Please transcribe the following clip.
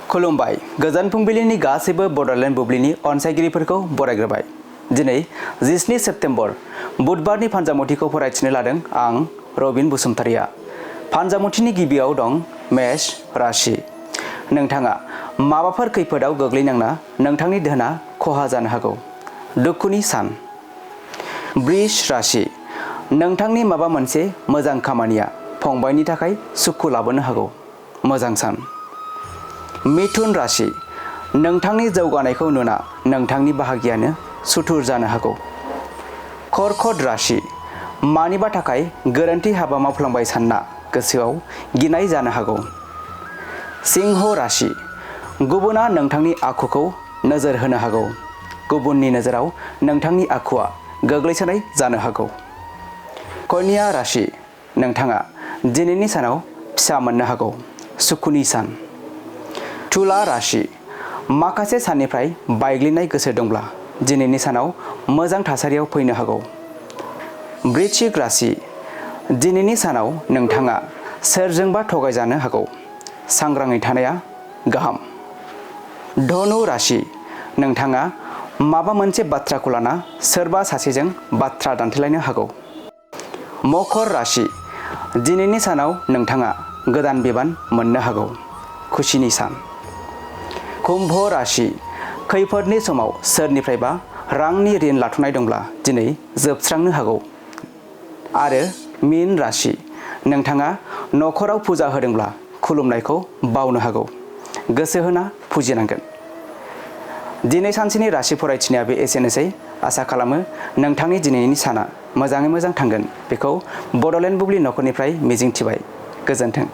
खुलुमबाय गोजोन फुंबिलिनि गासैबो बड'लेण्ड बुब्लिनि अनसायगिरिफोरखौ बरायग्रोबाय। दिनै 17 सेप्तेम्बर बुधबारनि फानजामुथिखौ फरायथिनो लादों आं रबिन बसुमतारिया। फानजामुथिनि गिबियाव दं मेष राशि। नोंथाङा माबाफोर खैफोदाव गोग्लैनांना नोंथांनि धोना खहा जानो हागौ। दुखुनि सान। बृष राशि। नोंथांनि माबा मोनसे मोजां खामानिया फंबायनि थाखाय सुखु लाबोनो हागौ। मोजां सान। मिथुन राशि। नोंथांनि जौगानायखौ नुना नोंथांनि बाहागियानो सुथुर जानो हागौ। कर्कट राशि। मानिबा थाखाय गोरोन्थि हाबा मावफ्लांबाय सानना गोसोआव गिनाय जानो हागौ। सिंह राशि। गुबुना नोंथांनि आखुखौ नोजोर होनो हागौ। गुबुननि नोजोराव नोंथांनि आखुआ गोग्लैसोनाय जानो हागौ। कन्या राशि। नोंथाङा दिनैनि सानाव फिसा मोननो हागौ। सुखुनि सान। तुला राशि। माखासे साननिफ्राय बायग्लिनाय गोसो दंब्ला दिनैनि सानाव मोजां थासारियाव फैनो हागौ। वृश्चिक राशि। दिनैनि सानाव नोंथाङा सोरजोंबा थगायजानो हागौ। सांग्राङै थानाया गाहाम। धनु राशि। नोंथाङा माबा मोनसे बाथ्राखौ लाना सोरबा सासेजों बाथ्रा दान्थेलायनो हागौ। मकर राशि। दिनैनि सानाव नोंथाङा गोदान बिबान मोननो हागौ। खुसिनि सान। कुम्भ राशि। खैफोदनि समाव सोरनिफ्रायबा रांनि ऋण लाथ'नाय दंब्ला दिनै जोबस्रांनो हागौ। आरो मीन राशि। नोंथाङा न'खराव फुजा होदोंब्ला खुलुमनायखौ बावनो हागौ। गोसो होना फुजिनांगोन। दिनै सानसेनि राशि फरायथिनाया बे एसेनोसै। आसा खालामो नोंथांनि दिनैनि साना मोजाङै मोजां थांगोन बेखौ बड'लेण्ड बुब्लि नखरनिफ्राय मिजिंथिबाय। गोजोन्थों।